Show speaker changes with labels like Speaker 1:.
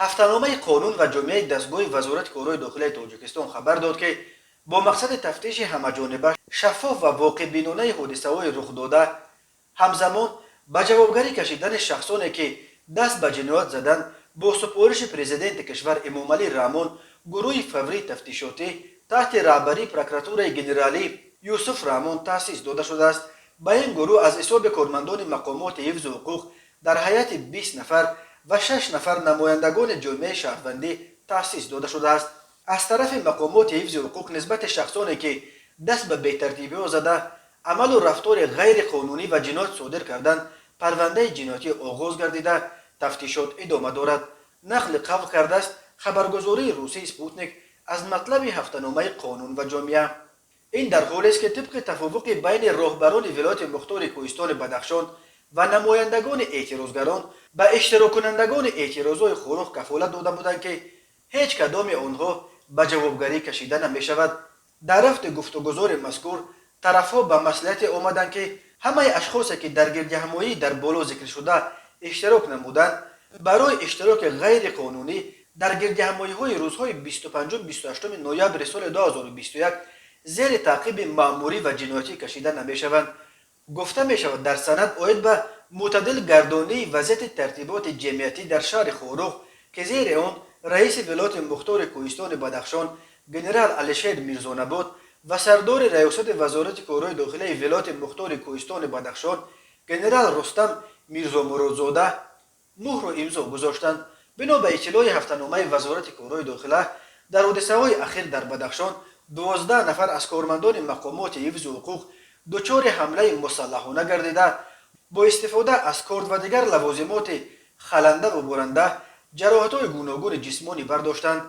Speaker 1: Ҳафтаномаи «Қонун ва ҷомеаи» дастгоҳи Вазорати корҳои дохилаи Тоҷикистон хабар дод, ки бо мақсади тафтиши ҳамаҷониба, шаффоф ва воқеъбинонаи ҳодисаҳои рухдода, ҳамзамон ба ҷавобгарӣ кашидани шахсоне, ки даст ба ҷиноят заданд, бо супориши Президенти кишвар Эмомалӣ Раҳмон гурӯҳи фаврии тафтишотӣ таҳти раҳбарии прокуратураи генералӣ Юсуф Раҳмон таъсис дода шудааст. Ба ин гурӯҳ аз ҳисоби кормандони мақомоти ҳифзу ҳуқуқ дар ҳайати 20 нафар ва шаш нафар намояндагони ҷомеаи шаҳрвандӣ таъсис дода шудааст. Аз тарафи мақомоти ҳифзи ҳуқуқ нисбати шахсоне, ки даст ба бетартибиҳо зада, амалу рафтори ғайриқонунӣ ва ҷиноят содир карданд, парвандаи ҷиноятӣ оғоз гардида, тафтишот идома дорад, нақли қавл кардааст хабаргузории русии «Спутник» аз матлаби ҳафтаномаи «Қонун ва ҷомеа». Ин дар ҳолест, ки тибқи тавофуқи байни роҳбарони вилояти мухтори Кӯҳистони Бадахшон ва намояндагони эътирозгарон ба иштироккунандагони эътирозҳои Хоруғ кафолат дода буданд, ки ҳеҷ кадоми онҳо ба ҷавобгарӣ кашида намешавад. Дар рафти гуфтугузори мазкур тарафҳо ба маслиҳате омаданд, ки ҳамаи ашхосе, ки дар гирдиҳамоӣ дар боло зикршуда иштирок намуданд, барои иштироки ғайриқонунӣ дар гирдиҳамоиҳои рӯзҳои 25-28 ноябри соли 2021 зери таъқиби маъмурӣ ва ҷиноятӣ кашида намешаванд, гуфта мешавад дар санад оид ба мӯътадил гардонии вазъияти тартиботи ҷамъиятӣ дар шаҳри Хоруғ, ки зери он раиси вилояти мухтори Кӯҳистони Бадахшон генерал Алишер Мирзонабот ва сардори раёсати Вазорати корҳои дохилаи вилояти мухтори Кӯҳистони Бадахшон генерал Рустам Мирзомуродзода муҳру имзо гузоштанд. Бино ба иттилои ҳафтаномаи Вазорати корҳои дохила, дар ҳодисаҳои ахир дар Бадахшон 12 нафар аз кормандони мақомоти ҳифзу ҳуқуқ дучори ҳамлаи мусаллаҳона гардида, бо истифода аз корд ва дигар лавозимоти халандаву буранда ҷароҳатҳои гуногуни ҷисмонӣ бардоштанд.